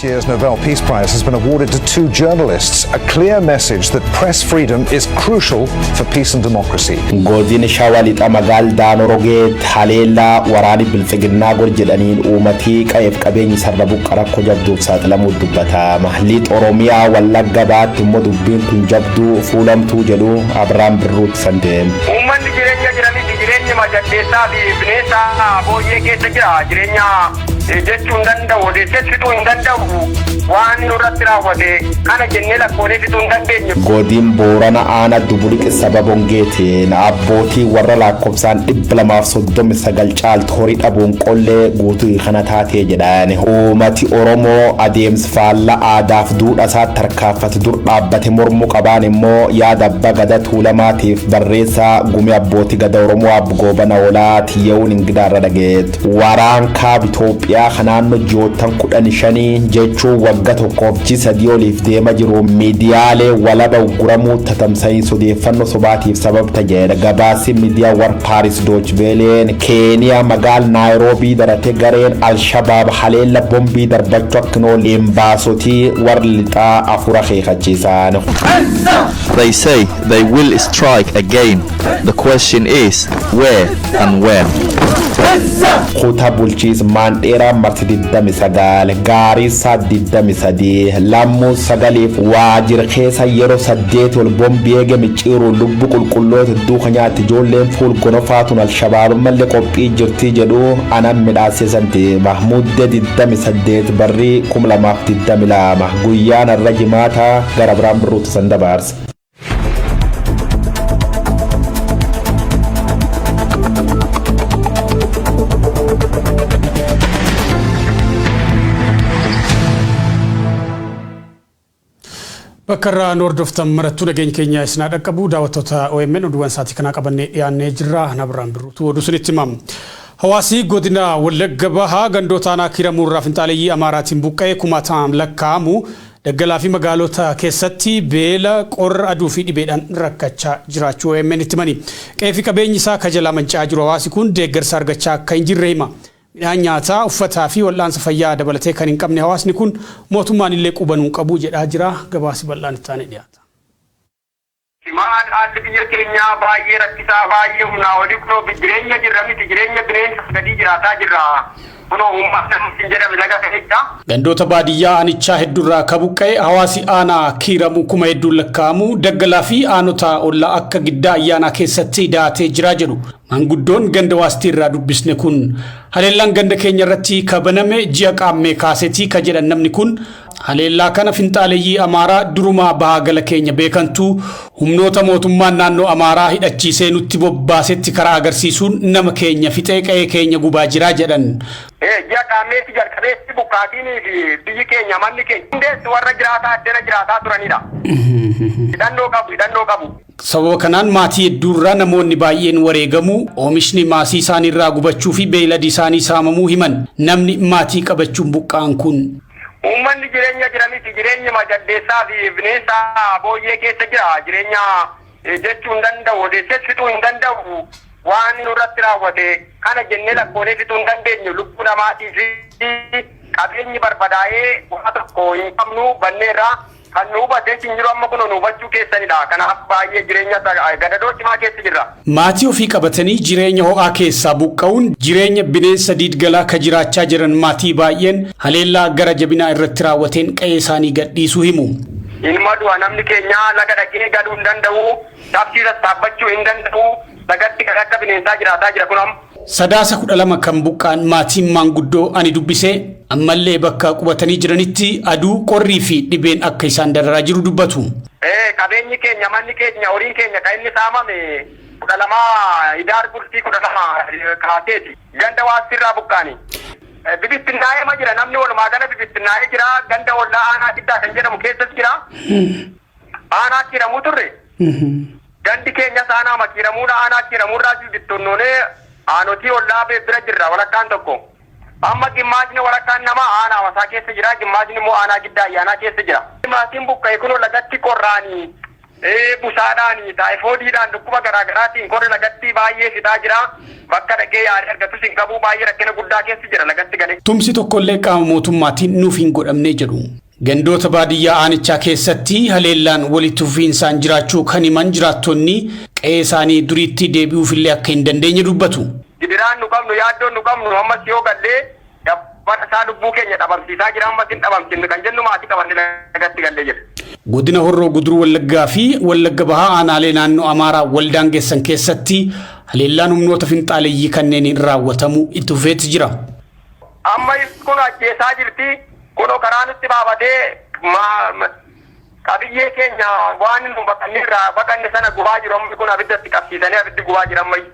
Year's Nobel Peace Prize has been awarded to two journalists, a clear message that press freedom is crucial for peace and democracy. Godina Shawaa Lixa magaal Daanoo Rogeet haleellaa waraani Bilxiginnaa gor jedhaniin uummatii qa'eef qabeenyi sarara buqqa rakkoo jabduuf saaxilamuu dubbatama. Lixa Oromiyaa Wallagga Baatti immoo dubbiin tun jabduu fuulamtuu jedhu Abiraan Birruutti san deema. Uummanni jireenya jiranitti jireenya majaddeessaa fi bineensa booyyee keessa jira. Jireenya jechuu hin danda'u, odeessee fixuu hin danda'u. Waan nurratti raawwate kana jennee lakkoolee fixuu hin dandeenyu. Godin Boorana aana Dubuliqi sababa hongeetiin abbootii warra lakkoofsaan 239 caaltu horii dhabuun qollee guutuu kana taatee jedhan. Uummati Oromoo adeemsa faallaa aadaaf duudhaa isaatti tarkaanfate dur dhaabbate mormuu qabaan immoo yaada abbaa gada Tuulamaatiif barreessaa gumii abbootii gada Oromoo Abbo Goobana Oolaa Tiyyeewwan Ingidaarra dhageettu. Waraan kaaba Itoophiyaa kan naannoo ji'oottan 15 jechuun waggaa tokkoof ji 3 oliif deema jiru miidiyaalee walaba ugguramuu tatamsa'iinsa odeeffannoo sobaatiif sababa ta'edha. Gabaasi miidiyaa war Paaris Doochveeleen Keeniyaa magaal Naayiroobii darate gareen Alshabaab haleella bombii darbachuu akka hin oolle imbaasotii warra lixaa afur akeekachiisan. They say they will strike again. The question is where and when. Kutaa bulchiinsa Maandheeraa marti 29, Gaariisaa 23, Lammuu sagaliif Waajjira keessa yeroo 8 ol bombii eege micciiruun lubbu qulqulloota hedduu kan nyaatti ijoolleen fuul gonofaatuun Alshabaab mallee qophii jirtii jedhu anan midhaasisanti. Mahmuudde 28 barrii 2022 guyyaan har'a Jimaata gara Biraan Birruutti san dabarsa. Bakka irraa nu hordoftan marattuu nageenya keenya isinaa dhaqqabu. Daawwattoota OMN, oduuwwan sa'aatii kanaa qabannee dhiyaannee jirra. Nabiraan Birruutu oduu sunitti himamu. Hawaasi godina Wallagga Bahaa gandoota aanaa Kiiramuu irraa finxaaleeyyii Amaaraatiin buqqa'ee kumaataan lakkaa'amu daggalaa fi magaalota keessatti beela, qorra, aduu fi dhibeedhaan rakkachaa jiraachuu OMN itti himani. Qe'ee fi qabeenyi isaa kajalaa manca'aa jiru hawaasi kun deeggarsa argachaa akka hin jirre hima. Midhaan nyaataa, uffataa fi wal'aansa fayyaa dabalatee kan hin qabne hawaasni kun mootummaan illee qubanuu qabu jedhaa jira. Gabaasi bal'aan itti aanee dhiyaata. Maal, haalli biyya keenyaa baay'ee rakkisaa, baay'ee humnaa olii. Kunoo jireenya jirra miti, jireenya bineensa gadii jiraataa jirra. Kunoo uummata hin jedhame laga keessa. Gandoota baadiyyaa aanichaa hedduurraa ka buqqa'e hawaasi aanaa Kiiramuu kuma hedduun lakkaa'amu daggalaa fi aanota ollaa akka Giddaa Ayyaanaa keessatti daatee jira jedhu. Maanguddoon ganda Waastii irraa dubbisne kun, haleellaan ganda keenya irratti kabaname ji'a Qaammee kaasetii ka jedhan namni kun, haleellaa kana finxaaleeyyii Amaaraa durumaa bahaa gala keenya beekantu humnoota mootummaan naannoo Amaaraa hidhachiisee nutti bobbaasetti karaa agarsiisuun nama keenya fixee qa'ee keenya gubaa jiraa jedhan. Ji'a Qaammeetti jalqabeetti buqqaatiin fi biyyi keenya, manni keenya hundeessi warra jiraataa addana jiraataa turanidha. Hidhannoo qabu, hidhannoo qabu. Sababa kanaan maatii hedduurraa namoonni baay'een wareegamuu, oomishni maasii isaaniirraa gubachuu fi beeyladii isaanii saamamuu himan namni maatii qabachuun buqqa'an kun. Uummanni jireenya jira miti, jireenya majaddeessaa fi bineensa booyyee keessa jira. Jireenya jechuu hin danda'u, odeessee fixuu hin danda'u. Waan nurratti raawwate kana jennee lakkoolee fixuu hin dandeenyu. Lubbuu namaatii fi qabeenyi barbadaa'ee waa tokko hin qabnu, banneerraa. Kan nu hubatee hin jiru, amma kun nu hubachuu keessanidha. Kanaaf baay'ee jireenya gadadoo cimaa keessa jirra. Maatii ofii qabatanii jireenya ho'aa keessaa buqqa'uun jireenya bineensa diidgalaa ka jiraachaa jiran maatii baay'een haleellaa gara jabinaa irratti raawwateen qe'ee isaanii gadhiisuu himu. Ilma du'a namni keenya laga dhaqee galuu hin danda'u. Tafkii sassaabbachuu hin danda'u. Lagatti kan akka bineensaa jiraataa jira kun amma. Sadaasa 12 kan buqqa'an maatiin maanguddoo ani dubbisee ammallee bakka qubatanii jiranitti aduu, qorrii fi dhibeen akka isaan dararaa jiru dubbatu. Qabeenyi keenya, manni keenya, horiin keenya kan inni saamame 12, Hidaar bultii 12 kaaseeti. Ganda Waastirraa buqqaani. Bibittinnaa'ee ma jira, namni walumaa gala bibittinnaa'ee jira. Ganda ollaa aanaa Giddaa kan jedhamu keessas jira. Aanaa Kiiramuu turre. Gandi keenyas aanaa Kiiramuudha. Aanaa Kiiramuurraa bibittinnoonee aanotii ollaa bira jirra walakkaan tokko. Amma gimmaashni walakkaan namaa aanaa Hawaasaa keessa jira. Gimmaashni immoo aanaa Giddaa Ayyaanaa keessa jira. Maatiin buqqa'e kun lagatti qorraanii Busaadhaan, taayifoodiidhaan, dhukkuba garaagaraatiin korri lagatti baay'ee fixaa jira. Bakka dhaqee yaalii argatus hin qabu, baay'ee rakkina guddaa keessa jira lagatti galee. Tumsi tokkollee qaama mootummaatiin nuuf hin godhamne jedhu. Gandoota baadiyyaa aanichaa keessatti haleellaan walitti fufiinsaan jiraachuu kan himan jiraattonni, qe'ee isaanii duriitti deebi'uufillee akka hin dandeenye dubbatu. Gidiraan nu qabnu, yaaddoon nu qabnu, ammas yoo gallee dabala isaa lubbuu keenya dhabamsiisaa jira, ammas hin dhabamsiifne kan jennu maatii qabanne lagatti gallee jira. Godina Horroo Guduruu Wallaggaa fi Wallagga Bahaa aanaalee naannoo Amaaraa waldaan geessan keessatti haleellaan humnoota finxaaleeyyii kanneeniin raawwatamu itti fufeetti jira. Amma kun ajjeesaa jirti. Kunoo karaa nutti baafatee qabiyyee keenya waan nu baqanne irraa baqanne sana gubaa jiru. Amma kun abiddatti qabsiisanii abiddi gubaa jira ammayyu.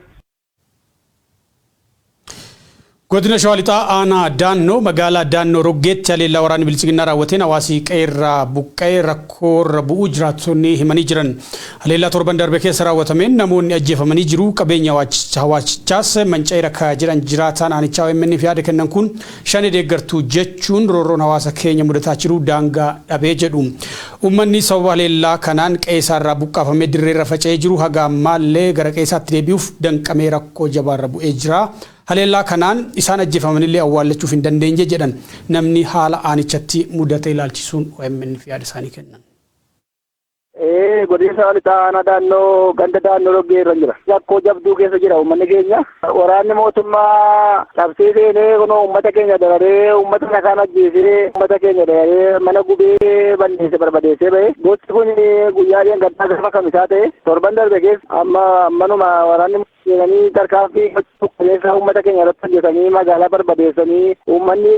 Godina Shawaa Lixaa, aanaa Daannoo, magaalaa Daannoo Roggeetti haleellaa waraanni Biltsiginnaa raawwateen hawaasi qe'eerraa buqqa'ee rakkoorra bu'uu jiraattonni himanii jiran. Haleellaa torban darbe keessa raawwatameen namoonni ajjeefamanii jiru. Qabeenya hawaasichaas manca'eera ka jedhan jiraataan aanichaa OMN fi yaada kennan kun, shani deeggartuu jechuun roorroon hawaasa keenya mudataa jiru daangaa dhabee jedhu. Uummanni sababa haleellaa kanaan qe'ee isaarraa buqqaafamee dirreerra faca'ee jiru haga ammaallee gara qe'ee isaatti deebi'uuf danqamee rakkoo jabaarra bu'ee jira. Haleellaa kanaan isaan ajjeefamanillee awwaallachuuf hin dandeenye jedhan namni haala aanichatti mudate ilaalchisuun OMN fi yaada isaanii kennan. Godina Shawaa Lixaa, aanaa Daannoo, ganda Daannoo Roggee irra jira. Rakkoo jabduu keessa jira uummanni keenya. Waraanni mootummaa cabsee seenee kunoo uummata keenya dararee, uummata nakaan ajjeesee, uummata keenya dararee, mana gubee balleesse, barbadeessee bahe. Gosti kun guyyaa gaddaa gaafa kamisaa ta'e torban darbe keessa amma ammanuma waraanni seenanii tarkaanfii keessa uummata keenya irratti hojjetanii, magaalaa barbadeessanii, uummanni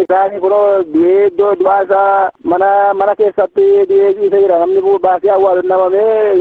isaanii kunoo du'ee iddoo du'aa isaa mana keessatti du'ee ciisee jira. Namni baasee awwaalu namamee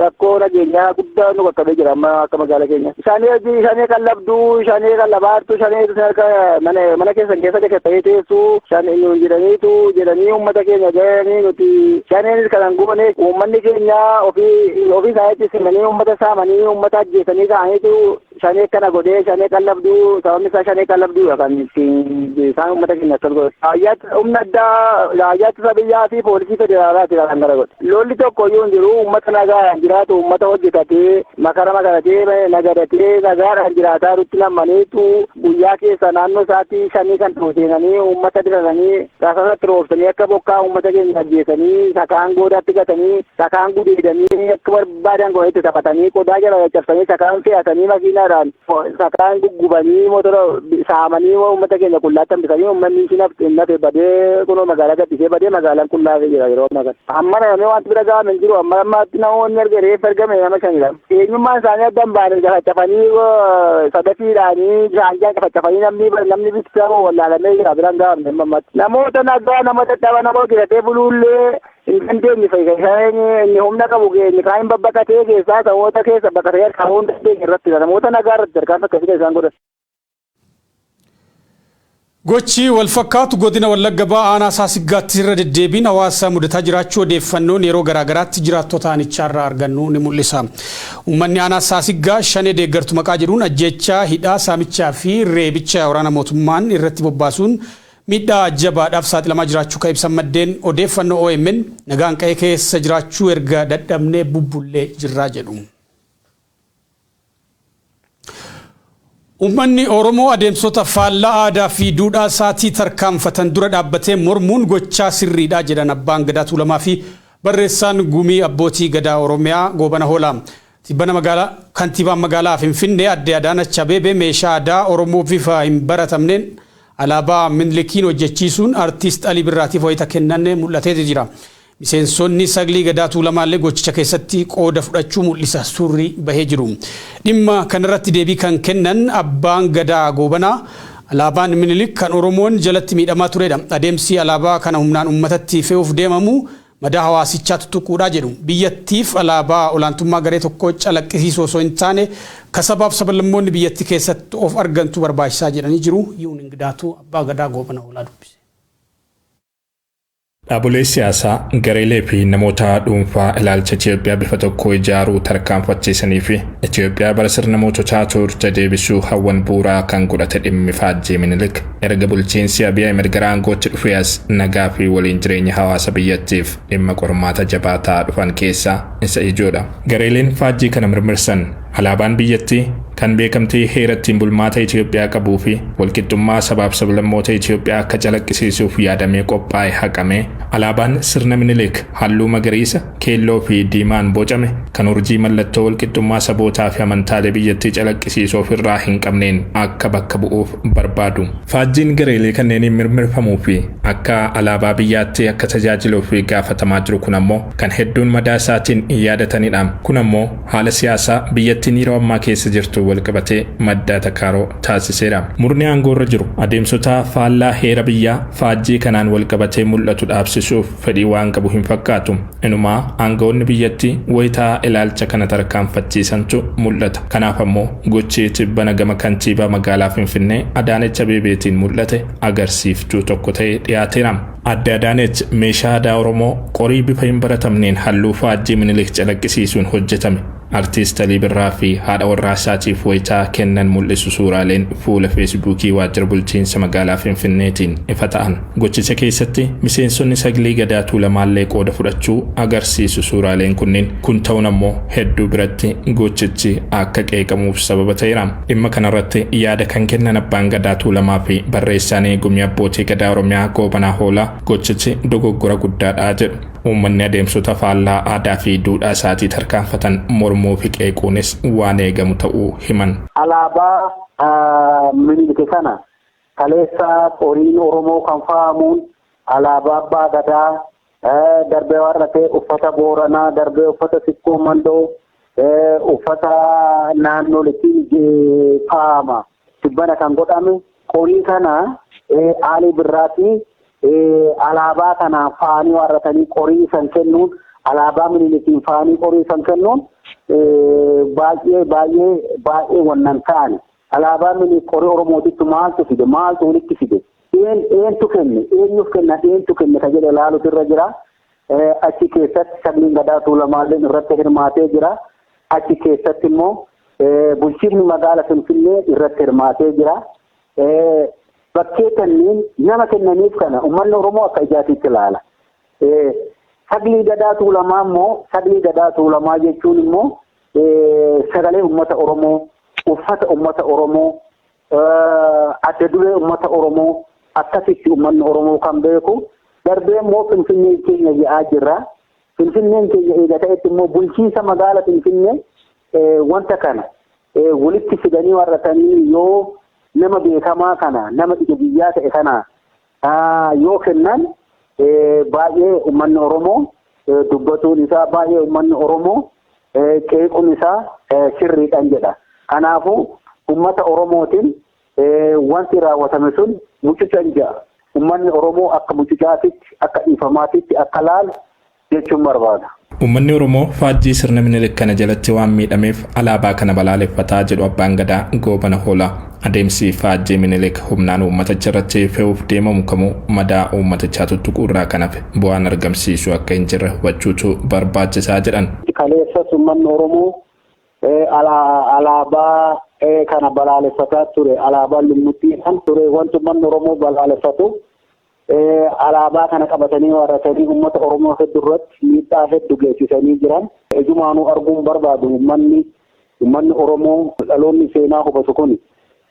rakkoo nageenyaa guddaa nu qaqqabee jira amma akka magaalaa keenya. Isaanii shanii qallabduu, shanii qallabaartu, shanii harka mana keessan keessa ta'ee teessuu shanii jedhaniitu jedhanii uummata keenya gahanii, nuti shaneenis kanan goone, uummanni keenya ofii isaaniitti seenanii uummata saamanii, uummata ajjeesanii ka'aniitu shanee kana godhee, shanee qallabduu, sababni isaa shanee qallabduudha kan ittiin isaan uummata keenya akkas godhe. Raayyaatti humna addaa, raayyaa ittisa biyyaa fi poolisii federaalaati kan kana godhe. Lolli tokko iyyuu hin jiru. Uummata nagaadhaan jiraatu, uummata hojjetatee makara makaratee nagadatee nagaadhaan jiraataa jirutti nammaniitu guyyaa keessa naannoo isaatii shanii kan ta'u seenanii, uummata diraranii, rasasatti roobsanii, akka bokkaa uummata keenya ajjeesanii, sakaan goodaatti gatanii, sakaan gudeedanii, akka barbaadan godhanitti taphatanii, qodaa jala caccabsanii, sakaan fe'atanii, makiinaadhaan sakaan guggubanii, motora saamanii, uummata keenya qullaatti hambisanii, uummanni isin nafe badee kunoo magaalaa gaddisee badee, magaalaan qullaa jira yeroo ammaa kana. Amma namni wanti bira ga'ame hin jiru. Amma ammaatti namoonni arge reeffa argame nama shanidha. Eenyummaan isaanii adda hin baane. Cafacafanii, sadafiidhaanii saanjaan cafacafanii, namni bifti wallaalamee jira, bira hin ga'amne amma ammaatti. Namoota nagaa, nama dadhaba, nama hojjetatee buluullee hin dandeenye fayyadamu inni humna qabu inni kaan hin babbaqatee keessaa saboota keessa baqatee harkaa hin dandeenye irratti, namoota nagaa irratti tarkaanfii akkasii isaan godhan. Gochi wal fakkaatu godina Wallagga Bahaa, aanaa Saasiggaatti irra deddeebiin hawaasa mudataa jiraachuu odeeffannoon yeroo garaagaraatti jiraattota aanichaarraa argannu ni mul'isa. Uummanni aanaa Saasiggaa shanee deeggartu maqaa jedhuun ajjeechaa, hidhaa, saamichaa fi reebicha waraana mootummaan irratti bobbaasuun miidhaa jabaadhaaf saaxilamaa jiraachuu kan ibsan maddeen odeeffannoo OMN, nagaan qa'ee keessa jiraachuu erga dadhabnee bubbullee jirraa jedhu. Uummanni Oromoo adeemsota faallaa aadaa fi duudhaa isaatii tarkaanfatan dura dhaabbatee mormuun gochaa sirriidha jedhan Abbaan Gadaa Tuulamaa fi barreessaan Gumii Abbootii Gadaa Oromiyaa Goobana Hoolaa. Tibbana magaalaa kantiibaan magaalaa Finfinnee Aadde Adaanach Abeebee meeshaa aadaa Oromoo bifa hin baratamneen alaabaa Minilikiin hojjechiisuun artiist Alii Birraatiif wayita kennan mul'ateeti jira. Miseensonni Saglii Gadaa Tuulamaallee gochicha keessatti qooda fudhachuu mul'isa suurri bahee jiru. Dhimma kanarratti deebii kan kennan Abbaan Gadaa Goobanaa, alaabaan Minilik kan Oromoon jalatti miidhamaa turedha. Adeemsi alaabaa kana humnaan uummatatti fe'uuf deemamu madaa hawaasichaa tuttuquudha jedhu. Biyyattiif alaabaa olaantummaa garee tokkoo calaqqisiisuu osoo hin taane kasabaaf sablammoonni biyyattii keessatti of argantu barbaachisaa jedhanii jiru. Yihuun Ingidaatu Abbaa Gadaa Goobana Hoolaa dubbise. Dhaabolee siyaasaa, gareelee fi namoota dhuunfaa ilaalcha Itoophiyaa bifa tokko ijaaruu tarkaanfachiisanii fi Itoophiyaa bara sirna moototaa turte deebisuu hawwan bu'uuraa kan godhate dhimmi faajjii Minilik erga bulchiinsi Abiy Ahmed gara aangootti dhufee as nagaa fi waliin jireenya hawaasa biyyattiif dhimma qormaata jabaa ta'aa dhufan keessaa isa ijoodha. Gareeleen faajjii kana mirmirsan alaabaan biyyattii kan beekamtii heera ittiin bulmaata Itoophiyaa qabuu fi walqixxummaa sabaaf sablammoota Itoophiyaa akka calaqqisiisuuf yaadamee qophaa'e haqamee alaabaan sirna Minilik halluu magariisa, keelloo fi diimaan bocame kan urjii mallattoo walqixxummaa sabootaa fi amantaalee biyyattii calaqqisiisu ofirraa hin qabneen akka bakka bu'uuf barbaadu. Faajjiin gareelee kanneeniin mirmirfamuu fi akka alaabaa biyyaatti akka tajaajiluuf gaafatamaa jiru kun ammoo kan hedduun madaa isaatiin yaadatanidha. Kun ammoo haala siyaasaa biyyattiin yeroo ammaa keessa jirtu walqabatee madda atakaaroo taasiseera. Murni aangoorra jiru adeemsota faallaa heera biyyaa faajjii kanaan walqabatee mul'atu dhaabsisuuf fedhii waan qabu hin fakkaatu. Inumaa aangawoonni biyyattii wayitaa ilaalcha kana tarkaanfachiisantu mul'ata. Kanaaf ammoo gochi tibbana gama kantiibaa magaalaa Finfinnee Adaanech Abeebeetiin mul'ate agarsiiftuu tokko ta'ee dhiyaateera. Adde Adaanech meeshaa aadaa Oromoo qorii bifa hin baratamneen halluu faajjii Minilik calaqqisiisuun hojjetame Artiist Alii Birraa fi haadha warraa isaatiif wayitaa kennan mul'isu suuraaleen fuula Feesbuukii Waajjira Bulchiinsa Magaalaa Finfinneetiin ifa ta'an. Gochicha keessatti miseensonni Saglii Gadaa Tuulamaallee qooda fudhachuu agarsiisu suuraaleen kunniin. Kun ta'uun ammoo hedduu biratti gochichi akka qeeqamuuf sababa ta'eera. Dhimma kanarratti yaada kan kennan Abbaan Gadaa Tuulamaa fi barreessaan Gumii Abbootii Gadaa Oromiyaa Goobanaa Hoolaa gochichi dogoggora guddaadha jedhu. Uummanni adeemsota faallaa aadaa fi duudhaa isaatii tarkaanfatan mormuu fi qeequunis waan eegamu ta'uu himan. Alaabaa Minilik kana kaleessa qoriin Oromoo kan fa'amuun alaabaa Abbaa Gadaa darbee warra ta'e uffata Booranaa darbee uffata Sikkoo Mandoo uffata naannoleetiin fa'ama. Tibbana kan godhame qorii kana Alii Birraatii alaabaa kanaan fa'anii waarratanii qorii san kennuun alaabaa Minilikiin fa'anii qorii san kennuun baay'ee baay'ee baay'ee wannan ta'ani. Alaabaa Minilik qorii Oromootitti maaltu fide, maaltu walitti fide, eentu kenne, eenyuuf kenna, eentu kenne ka jedhe ilaalutu irra jira. Achi keessatti Sagliin Gadaa Tuulamaalleen irratti hirmaatee jira. Achi keessatti immoo bulchiinni magaala Finfinnee irratti hirmaatee jira. Bakkee kanneen nama kennaniif kana uummanni Oromoo akka ijaatiitti ilaala. Saglii Gadaa Tuulamaa immoo, Saglii Gadaa Tuulamaa jechuun immoo sagalee uummata Oromoo, uffata uummata Oromoo, adda duree uummata Oromoo akkasitti uummanni Oromoo kan beeku. Darbee immoo Finfinnee keenya jedhaa jirra. Finfinneen keenya eega ta'etti immoo bulchiinsa magaala Finfinnee wanta kana walitti fidanii warratanii yoo nama beekamaa kana, nama ija biyyaa ta'e kana yoo kennan baay'ee uummanni Oromoo dubbatuun isaa, baay'ee uummanni Oromoo qeequun isaa sirriidhaan jedha. Kanaafuu uummata Oromootiin wanti raawwatame sun mucucan ja'a. Uummanni Oromoo akka mucucaatitti, akka dhiifamaatitti akka laalu jechuun barbaada. Uummanni Oromoo faajjii sirna Minilik kana jalatti waan miidhameef alaabaa kana balaaleffataa jedhu Abbaan Gadaa Goobana Hoolaa. Adeemsi faajjii Minilik humnaan uummaticha irratti fe'uuf deemamu kamuu madaa uummatichaa tuttuquu irraa kan hafe bu'aan argamsiisu akka hin jirre hubachuutu barbaachisaa jedhan. Kaleessas uummanni Oromoo alaabaa kana balaaleffataa ture. Alaabaan lummuttii kan ture wanti uummanni Oromoo balaaleffatu alaabaa kana qabatanii warratanii uummata Oromoo hedduu irratti miidhaa hedduu geessisanii jiran. Ijumaanuu arguun barbaadu uummanni Oromoo dhaloonni seenaa hubatu kun.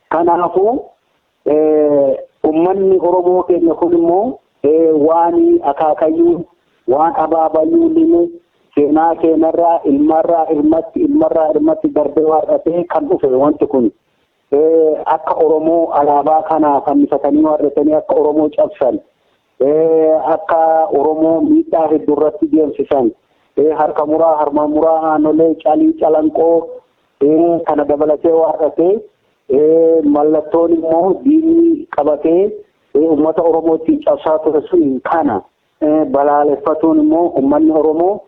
Kanaafuu uummanni Oromoo keenya kun immoo waan akaakayyuu waan abaabayyuu lime seenaa keenyarraa ilmarraa ilmatti ilmarraa ilmatti darbee warratee kan dhufe wanti kun. Akka Oromoo alaabaa kana fannifatanii warratanii akka Oromoo cabsan, akka Oromoo miidhaa hedduu irratti deemsisan, harka muraa, harma muraa, aanolee, calii, calanqoo kana dabalatee warratee mallattoon immoo diinni qabatee uummata Oromoo ittiin cabsaa ture sun kana balaaleffatuun immoo uummanni Oromoo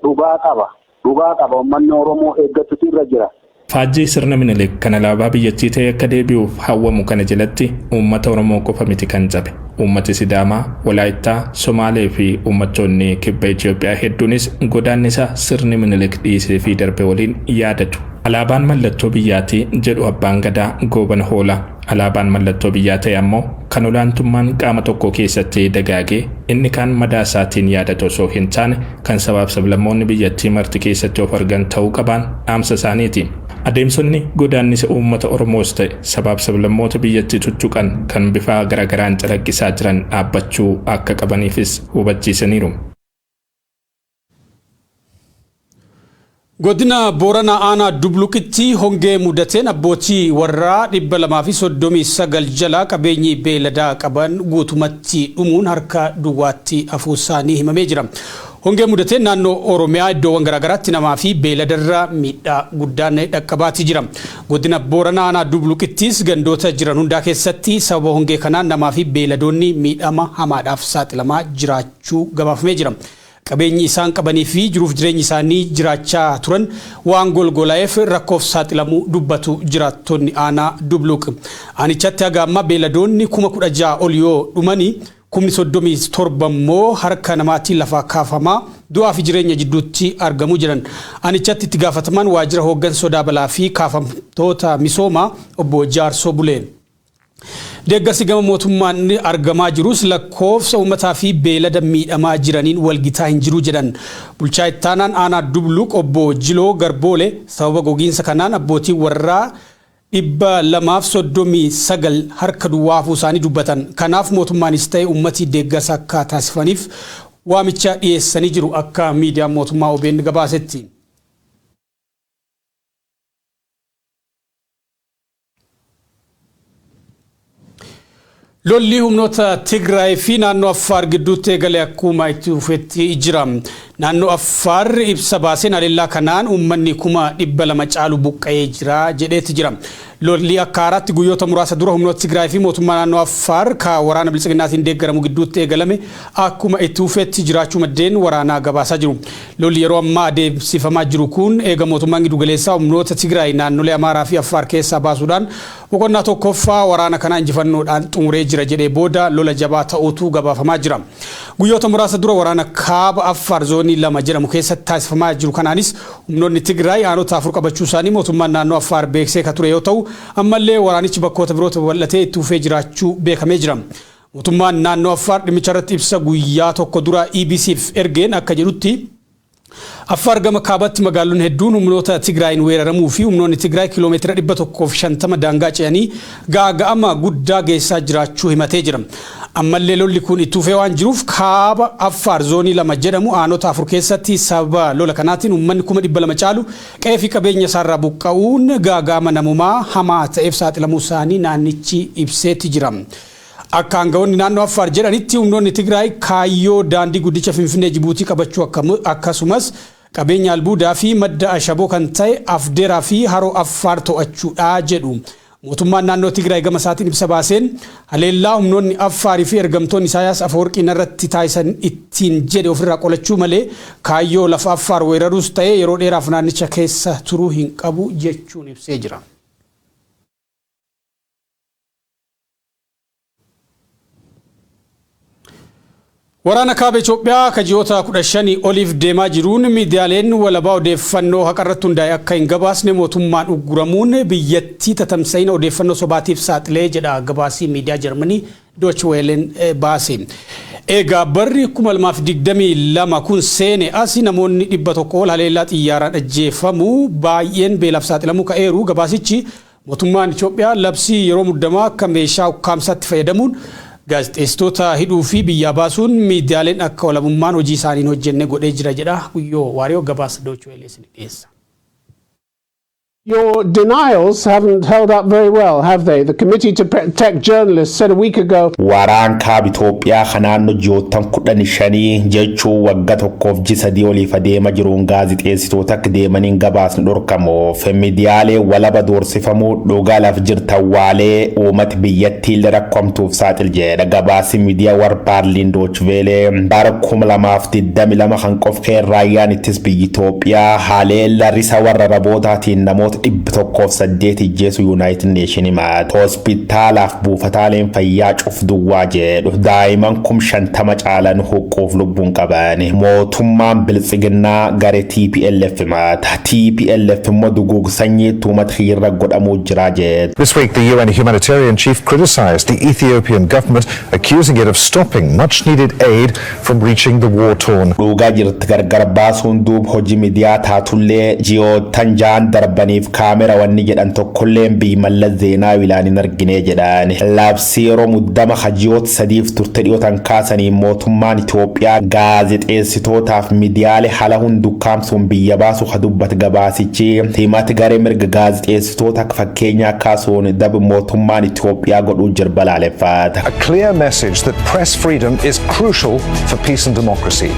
dhugaa qaba. Dhugaa qaba uummanni Oromoo eeggatutu irra jira. Faajjii sirna Minilik kan alaabaa biyyattii ta'e akka deebi'uuf hawwamu kana jalatti uummata Oromoo qofa miti kan cabe. Uummati Sidaamaa, Walaayittaa, Somaalee fi uummattoonni kibba Itoophiyaa hedduunis godaannisa sirni Minilik dhiisee fi darbe waliin yaadatu. Alaabaan mallattoo biyyaati jedhu Abbaan Gadaa Goobana Hoolaa. Alaabaan mallattoo biyyaa ta'e ammoo kan olaantummaan qaama tokko keessatti dagaagee inni kaan madaa isaatiin yaadatu osoo hin taane, kan sabaaf sablammoonni biyyattii marti keessatti of argan ta'uu qabaan dhaamsa isaaniiti. Adeemsonni godaannisa uummata Oromoos ta'e sabaaf sablammoota biyyattii tuttuqan kan bifa garaagaraan calaqqisaa jiran dhaabbachuu akka qabaniifis hubachiisaniiru. Godina Booranaa Aanaa Dubluqitti hongee mudateen abbootii warraa 239 jalaa qabeenyi beeladaa qaban guutumatti dhumuun harka duwwaatti hafuu isaanii himamee jira. Hongee mudateen naannoo Oromiyaa iddoowwan garaagaraatti namaa fi beeladarra miidhaa guddaan dhaqqabaatii jira. Godina Booranaa Aanaa Dubluqittis gandoota jiran hundaa keessatti sababa hongee kanaan namaa fi beeladoonni miidhama hamaadhaaf saaxilamaa jiraachuu gabaafamee jira. Qabeenyi isaan qabanii fi jiruuf jireenyi isaanii jiraachaa turan waan golgolaa'eef rakkoof saaxilamuu dubbatu jiraattonni Aanaa Dubluq. Aanichatti haga ammaa beeladoonni 16,000 ol yoo dhumanii, 37,000 immoo harka namaatiin lafaa kaafamaa du'aa fi jireenya jidduutti argamuu jiran. Aanichatti itti gaafatamaan waajjira hooggansa sodaa balaa fi kaafamtoota misoomaa Obbo Jaarsoo Bulee. Deeggarsi gama mootummaan argamaa jirus lakkoofsa uummataa fi beelada miidhamaa jiraniin walgitaa hin jiru jedhan. Bulchaa ittaanaan Aanaa Dubluq Obbo Jiloo Garboole sababa gogiinsa kanaan abbootiin warraa 239 harka duwwaa hafuu isaanii dubbatan. Kanaaf mootummaanis ta'e uummati deeggarsa akka taasifaniif waamicha dhiyeessanii jiru akka miidiyaan mootummaa OBN gabaasetti. Lolli humnoota Tigraay fi naannoo Affaar gidduutti eegale akkuma itti fufetti jira. Naannoo Affaar ibsa baaseen haleellaa kanaan uummanni 200,000 caalu buqqa'ee jira jedheetti jira. Lolli akka haaraatti guyyoota muraasa dura humnoota Tigraay fi mootummaa naannoo Affaar ka waraana Biltsiginnaatiin deeggaramu gidduutti eegalame akkuma itti fufetti jiraachuu maddeen waraanaa gabaasaa jiru. Lolli yeroo ammaa adeemsifamaa jiru kun eega mootummaan giddugaleessaa humnoota Tigraay naannolee Amaaraa fi Affaar keessaa baasuudhaan boqonnaa tokkoffaa waraana kanaa injifannoodhaan xumuree jira jedhee booda lola jabaa ta'uutu gabaafamaa jira. Guyyoota muraasa dura waraana kaaba Affaar zoonii 2 jedhamu keessatti taasifamaa jiru kanaanis humnoonni Tigraay aanota 4 qabachuu isaanii mootummaan naannoo Affaar beeksisee ka ture yoo ta'u, ammallee waraanichi bakkoota birootti babal'atee itti fufee jiraachuu beekamee jira. Mootummaan naannoo Affaar dhimmicha irratti ibsa guyyaa tokko dura EBC'f ergeen akka jedhutti, Affaar gama kaabaatti magaalonni hedduun humnoota Tigraayin weeraramuu fi humnoonni Tigraay kiiloomeetira 150 daangaa ce'anii gaaga'ama guddaa geessisaa jiraachuu himatee jira. Ammallee lolli kun itti fufee waan jiruuf kaaba Affaar zoonii 2 jedhamu aanota 4 keessatti sababa lola kanaatiin uummanni 200,000 caalu qe'ee fi qabeenya isaarraa buqqa'uun gaaga'ama namoomaa hamaa ta'eef saaxilamuu isaanii naannichi ibseeti jira. Akka aanga'oonni naannoo Affaar jedhanitti humnoonni Tigraay kaayyoo daandii guddicha Finfinnee Jibuutii qabachuu akkasumas qabeenya albuudaa fi madda ashaboo kan ta'e Afdeeraa fi haroo Affaar to'achuudha jedhu. Mootummaan naannoo Tigraay gama isaatiin ibsa baaseen haleellaa humnoonni Affaarii fi ergamtoonni Isaayaas Afawarqii narratti taasisan ittiin jedhe ofirraa qolachuu malee kaayyoo lafa Affaar weeraruus ta'e yeroo dheeraaf naannicha keessa turuu hin qabu jechuun ibsee jira. Waraana kaaba Itoophiyaa ka ji'oota 15 oliif deemaa jiruun miidiyaaleen walabaa odeeffannoo haqarratti hundaa'e akka hin gabaasne mootummaan ugguramuun biyyattii tatamsa'ina odeeffannoo sobaatiif saaxilee jedha gabaasii miidiyaa Jarmanii Deutsche Wellen baase. Egaa barri 2022 kun seene asi namoonni 100 ol haleellaa xiyyaaraan ajjeefamu, baay'een beelaaf saaxilamuu ka'eeru gabaasichi. Mootummaan Itoophiyaa labsii yeroo muddamaa akka meeshaa ukkaamsaatti fayyadamuun gaazexeessitoota hidhuu fi biyyaa baasuun miidiyaaleen akka walabummaan hojii isaanii hin hojjenne godhee jira jedha. Guyyoo Waariyoo gabaasa Deutsche Welle isin dhiyeessa. Your denials haven't held up very well, have they? The Committee to Protect Journalists said a week ago Waraan kaaba Itoophiyaa kan naannoo ji'oottan 15 jechuun wagga tokkoof ji 3 oliif adeema jiruun gaazixeessitoota akka deemaniin gabaasni dhorkamuuf, miidiyaalee walaba doorsifamuu, dhugaa laf jirtu awwaalee uummati biyyattiillee rakkoo hamtuuf saaxil jedha gabaasi miidiyaa war Baarliin Deutsche Welle. Bara 2022 kan qof kee raayyaan ittis biyya Itoophiyaa haleella risa warra Arabootaatiin namoota Namoota 108 ijjeesu United Nation himaate. Hospitaalaaf buufataaleen fayyaa cuf duwwaa jedhu. Daa'iman 50,000 caalan huqquuf lubbuun qaban. Mootummaan Biltsiginnaa garee TPLF himata. TPLF immoo duguug sanyii uummata irra godhamuu jira jedhu. This week, the UN humanitarian chief criticized the Ethiopian government, accusing it of stopping much needed aid from reaching the war torn Dhugaa jirti gargar baasuun duub hojii miidiyaa taatullee, ji'oottan 6n darbaniif kaamera wanni jedhan tokkolleen biyyi Mallas Zeenaawi ilaan hin argine jedhan. Labsii yeroo muddama ji'oota 3f turte dhiyootan kaasanii mootummaan Itoophiyaa gaazexeessitootaaf miidiyaalee haala hundukkaamsuun biyya baasu ha dubbate gabaasichi. Himati garee mirga gaazexeessitoota akka fakkeenyaa kaasuun dab mootummaan Itoophiyaa godhuu jira balaaleffata. A clear message that press freedom is crucial for peace and democracy.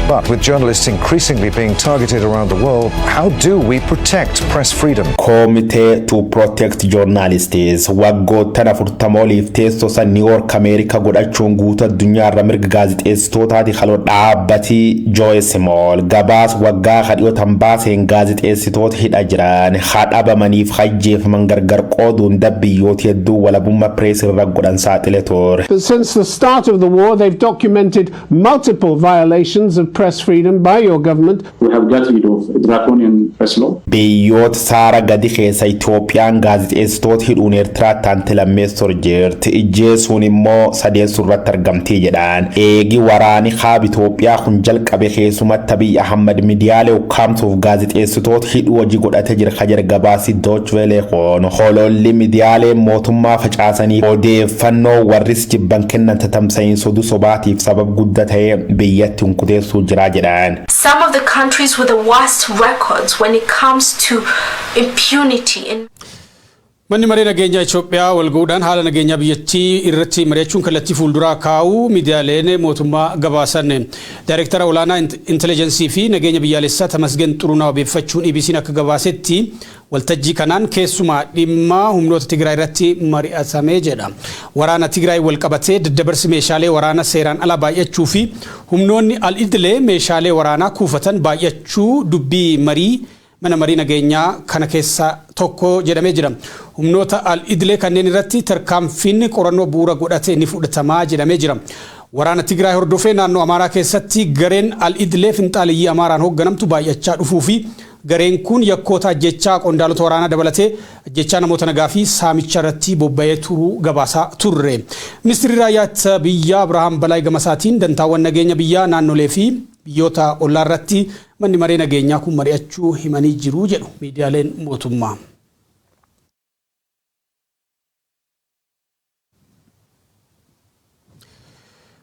But with journalists increasingly being targeted around the world, how do we protect press freedom? Committee to Protect Journalists waggoottan 40 oliif teessoo san New York Ameerika godhachuun guutuu addunyaa irra mirga gaazexeessitootaati kaloo dhaabbatii Joe Small gabaas waggaa kadhiyootan baaseen gaazexeessitoota hidha jiran hadhabamaniif hajjeefaman gargar qooduun dabbiyyoota hedduu walabummaa pirees irra godhan saaxile ture. But since the start of the war, they've documented multiple violations of press freedom by your government. We have got rid of draconian press law. Biyyoota saara gadi keessa Itoophiyaan gaazexeessitoota hidhuun Eertiraatti aante lammeessor jirti. Ijjeesuun immoo sadeessuu irratti argamtii jedhan. Eegi waraani kaaba Itoophiyaa kun jalqabe keessumatti Abiy Ahmad miidiyaalee ukkaamsuuf gaazexeessitoota hidhuu hojii godhatee jira ka jedhe gabaasi Deutsche Welle kun. Hololli miidiyaalee mootummaa facaasanii odeeffannoo warris jibban kennan tatamsa'iin sodu sobaatiif sabab guddaa ta'ee biyyatti hunkuteessuu jira jedhan. Some of the countries with the worst records when it comes to impunity in Manni maree nageenyaa Itoophiyaa wal gahuudhaan haala nageenyaa biyyattii irratti mari'achuun kallattii fuulduraa kaa'uu miidiyaaleen mootummaa gabaasan. Daayireektara olaanaa inteleejensii fi nageenya biyyaalessaa Tamasgen Xurunaa wabeeffachuun EBC'n akka gabaasetti, waltajjii kanaan keessumaa dhimma humnoota Tigraay irratti mari'atamee jedha. Waraana Tigraay wal qabatee daddabarsi meeshaalee waraana seeraan ala baay'achuu fi humnoonni al-idilee meeshaalee waraanaa kuufatan baay'achuu dubbii marii mana marii nageenyaa kana keessa tokko jedhamee jira. Humnoota al-idilee kanneen irratti tarkaanfiin qorannoo bu'uura godhate ni fudhatamaa jedhamee jira. Waraana Tigraay hordofee naannoo Amaaraa keessatti gareen al-idilee finxaaliyyii Amaaraan hoogganamtu baay'achaa dhufuu fi gareen kun yakkoota ajjechaa qondaalota waraanaa dabalatee ajjechaa namoota nagaa fi saamicha irratti bobba'ee turuu gabaasaa turre. Ministeerri raayyaa ittisa biyyaa Abirahaam Balaay gamasaatiin dantaawwan nageenya biyyaa, naannolee fi biyyoota ollaa irratti manni maree nageenyaa kun mari'achuu himanii jiru jedhu miidiyaaleen mootummaa.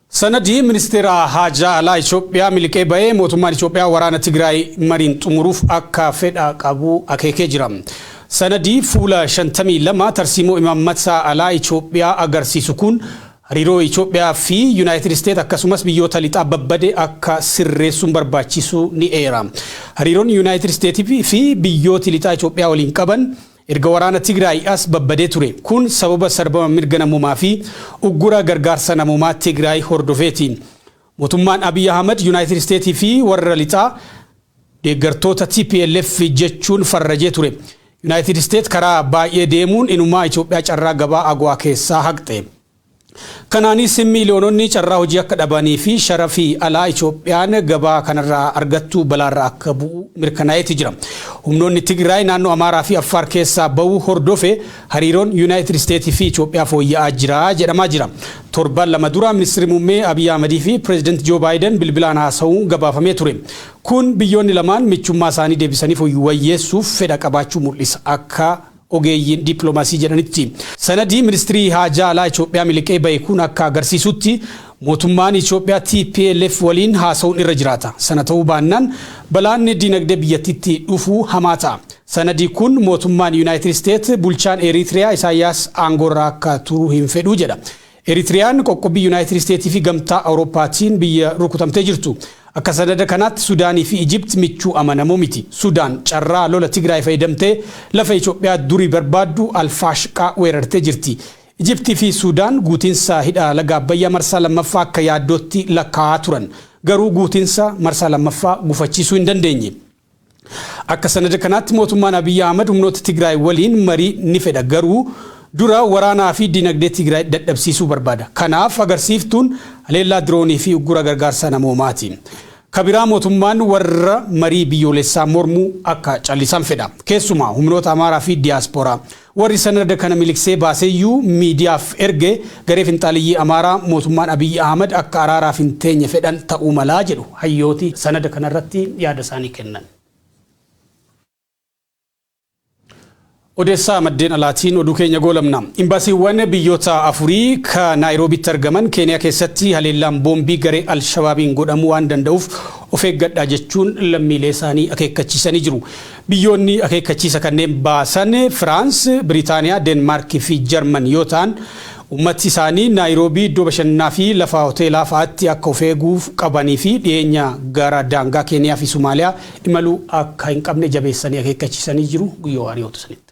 Sanadii ministeera haajaa alaa Itoophiyaa miliqee bahee mootummaan Itoophiyaa waraana Tigraay mariin xumuruuf akka fedha qabu akeekee jira. Sanadii fuula 52 tarsiimoo imaammata alaa Itoophiyaa agarsiisu kun hariiroo Itoophiyaa fi Yuunaayitid Isteet akkasumas biyyoota lixaa babbade akka sirreessuun barbaachisu ni eera. Hariiroon Yuunaayitid Isteetii fi biyyooti lixaa Itoophiyaa waliin qaban erga waraana Tigraay as babbadee ture. Kun sababa sarbama mirga namoomaa fi uggura gargaarsa namoomaa Tigraay hordofeeti. Mootummaan Abiy Ahmad Yuunaayitid Isteetii fi warra lixaa deeggartoota TPLF jechuun farrajee ture. Yuunaayitid Isteet karaa baay'ee deemuun inumaa Itoophiyaa carraa gabaa AGOA keessaa haqxe. Kanaanis miiliyoononni carraa hojii akka dhabanii fi sharafii alaa Itoophiyaan gabaa kanarraa argattu balaarraa akka bu'u mirkanaa'eeti jira. Humnoonni Tigraay naannoo Amaaraa fi Affaar keessaa bahuu hordofe hariiroon Yuunaayitid Isteetii fi Itoophiyaa fooyya'aa jira jedhamaa jira. Torban 2 dura ministeerri muummee Abiy Ahmadii fi pireezidaanti Joo Baayiden bilbilaan haasa'uun gabaafamee ture. Kun biyyoonni lamaan michummaa isaanii deebisanii wayyeessuuf fedha qabaachuu mul'isa akka ogeeyyiin dippiloomaasii jedhanitti. Sanadii ministirii haajaa alaa Itoophiyaa miliqee bahe kun akka agarsiisutti mootummaan Itoophiyaa TPLF waliin haasa'uun irra jiraata. Sana ta'uu baannaan balaan dinagdee biyyattiitti dhufuu hamaa ta'a. Sanadii kun mootummaan Yuunaayitid Isteet bulchaan Eritiriyaa Isaayyaas aangoorraa akka turu hin fedhuu jedha. Eritiriyaan qoqqobbii Yuunaayitid Isteetii fi gamtaa Awurooppaatiin biyya rukutamtee jirtu. Akka sanada kanaatti Sudaanii fi Ijipt michuu amanamoo miti. Sudaan carraa lola Tigraay fayyadamtee lafa Itoophiyaa durii barbaaddu Alfaashqaa weerartee jirti. Ijiptii fi Sudaan guutiinsa hidha laga Abbayyaa marsaa lammaffaa akka yaaddootti lakkaa'aa turan. Garuu guutiinsa marsaa lammaffaa gufachiisuu hin dandeenye. Akka sanada kanaatti mootummaan Abiyyi Ahmad humnoota Tigraay waliin marii ni fedha, garuu dura waraanaa fi dinagdee Tigraay dadhabsiisuu barbaada. Kanaaf agarsiiftuun haleellaa diroonii fi uggura gargaarsa namoomaati. Kabiraa mootummaan warra marii biyyoolessaa mormuu akka callisan fedha. Keessumaa humnoota Amaaraa fi Diyaaspooraa. Warri sanada kana miliqsee baaseyyuu miidiyaaf erge garee finxaaliyyii Amaaraa mootummaan Abiyyi Ahmad akka araaraaf hin teenye fedhan ta'uu malaa jedhu hayyooti sanada kanarratti yaada isaanii kennan. Odeessaa maddeen alaatiin oduu keenya goolabna. Imbaasiiwwan biyyoota afurii ka Naayiroobitti argaman Keeniyaa keessatti haleellaan boombii garee Alshabaabiin godhamuu waan danda'uuf of eeggadhaa jechuun lammiilee isaanii akeekkachiisanii jiru. Biyyoonni akeekkachiisa kanneen baasan Firaans, Biriitaaniyaa, Deenmaarkii fi Jarman yoo ta'an, ummati isaanii Naayiroobii iddoo bashannanaa fi lafa hoteelaa fa'aatti akka of eeguuf qabanii fi dhiyeenya gara daangaa Keeniyaa fi Somaaliyaa imaluu akka hin qabne jabeessanii akeekkachiisanii jiru. Guyyoo Waariyoota sanitti.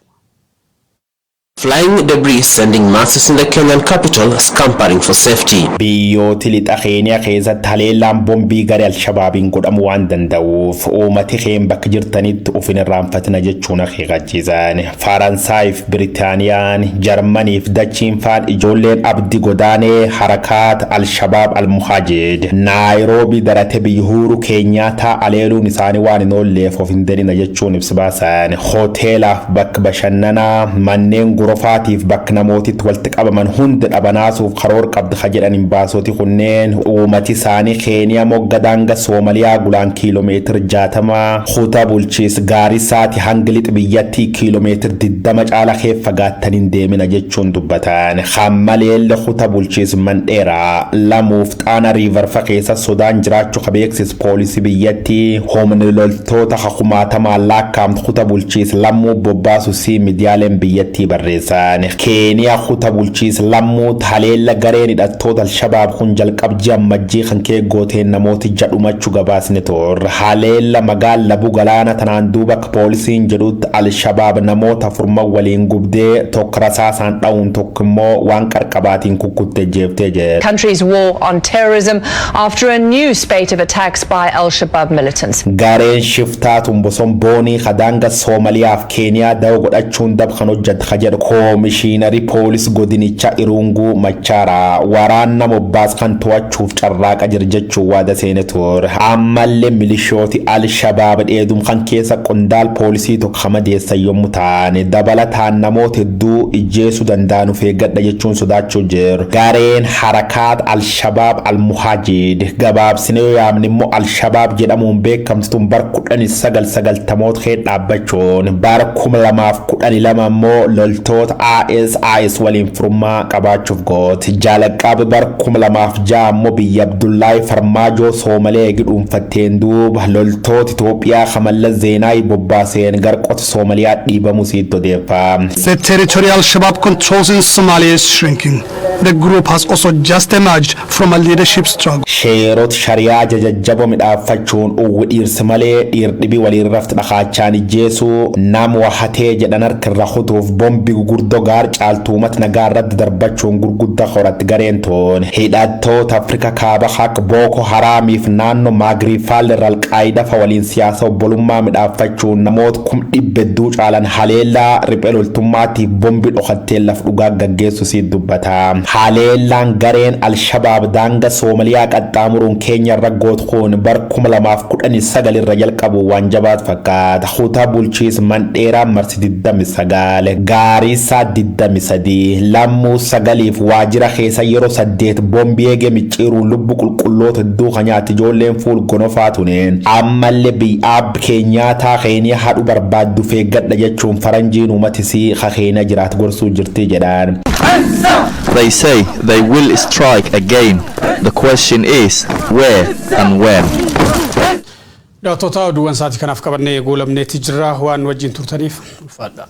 Flying debris sending masses in the Kenyan capital scampering for safety. Biyyooti lixa Keeniyaa keessatti haleellaan boombii garee Alshabaabiin godhamuu waan danda'uuf uummati keen bakka jirtanitti of hin irraanfatina jechuun akeekkachiisan. Faransaayif, Biritaaniyaan, Jarmaniif Dachiin faan ijoolleen abdi godaanee harakaat Alshabaab Almuhaajid Naayiroobii darate biyya Uhuru Keenyaataa aleeluun isaanii waan hin oolleef of hin danina jechuun ibsa baasan. Hoteelaaf bakka bashannanaa, manneen gorofaatiif bakka namootitti walitti qabaman hunda dhabanaasuuf karoora qabdi ka jedhan imbaasoti kunneen, uummati isaanii Keeniyaa mogga daanga Soomaliyaa gulaan kiiloomeetira 60, kutaa bulchiis Gaarisaati hanga lixa biyyattii kiiloomeetira 20 caala kee fagaattaniin deemina jechuun dubbatan. Hammaleelle kutaa bulchiis Mandheeraa, Lamuuf Xaana Riivarfa keessa sodaan jiraachuu ka beeksis poolisii biyyattii, humni loltoota kumaatamaan lakkaa'amtu kutaa bulchiis Lammuu bobbaasu si miidiyaaleen biyyattii barreessan. Keeniyaa kutaa bulchiis Lammuu haleella gareen hidhattoota Alshabaab kun jalqab ji'a Ammajjii kan kee gooteen namooti jadhumachuu gabaasne turre. Haleella magaala Labuu Galaana tanaan duuba akka poolisiin jedhutti Alshabaab namoota afurman waliin gubdee, tokko rasaasaan dha'uun, tokko immoo waan qarqabaatiin kukkuttee jeeftee jedhe. Country's war on terrorism after a new spate of attacks by Al Shabaab militants. Gareen shiftaa tumboson boonii kadaanga Soomaliyaaf Keeniyaa da'oo godhachuun dab kan hojjette ka jedhu koomishiinarii poolis godinicha Irunguu Machaara, waraana mobbaas kan to'achuuf carraaqa jira jechuun waada seene ture. Ammallee milishooti Al-Shabaab dheedum kan keessa qondaal poolisii tokko hamadeessan yommuu ta'an, dabalataan namoota hedduu ijjeesuu danda'an of eeggadha jechuun sodaachuu jiru. Gareen harakaat Al-Shabaab Al-Muhaajid, gabaabsinee yoo yaamne immoo Al-Shabaab jedhamuun beekamtu tun, bar 1990moota kee dhaabbachuun bara 2012 immoo loltoota ISIS waliin firummaa qabaachuuf goote. Jalqaba bar 2006 immoo biyya Abdullaahi Farmaajoo Soomalee eegi dhuunfatteen duuba loltoota Itoophiyaa Mallas Zeenaayi bobbaaseen garqota Soomaliyaa dhiibamuu sitti odeeffa. The territory Al-Shabaab controls in Somalia is shrinking. The group has also just emerged from a leadership struggle. Sheerota shariyaa jajajjaboo midhaaffachuun uwwi dhiirsi malee dhiirdhibii waliin rafti dhakaachaan ijjeesuu, nama wahatee jedhan harka irra kutuuf, bombi gurguddoo gaar caaltuumatti nagaa irratti darbachuun gurguddaa horatti. Gareen toon hidhattoota Afrika Kaaba akka Booko Haraamiif naannoo Maagriifaal irra Alqaayidaa fa waliin siyaasa obbolummaa midhaaffachuun namoota 400,000 caalan haleellaa riphee loltummaatiif bombi dhokatteen laf dhugaa gaggeessu siit dubbata. Haleellaan gareen Alshabaab daanga Soomaliyaa qaxxaamuruun Keenya irra gootu kun bar 2019 irra jalqabu waan jabaat fakkaata. Kutaa bulchiis Mandheeraa marsi 29, Gaariisaa 23, Lammuu sagaliif waajjira keessa yeroo saddeet bombii eegee micciiruun lubbu qulqulloota hedduu kan nyaatti ijoolleen fuul gonofaa tuneen ammallee biyya Keenyaataa Keeniyaa haadhu barbaaddu feeggadha jechuun faranjiin uummatisii Keeniyaa jiraatu gorsuu jirti jedhaan. They say they will strike again. The question is where and when. Daawwattoota, oduuwwan sa'aatii kanaaf qabannee goolabneetti jirra. Waan wajjin turtaniif ulfaadha.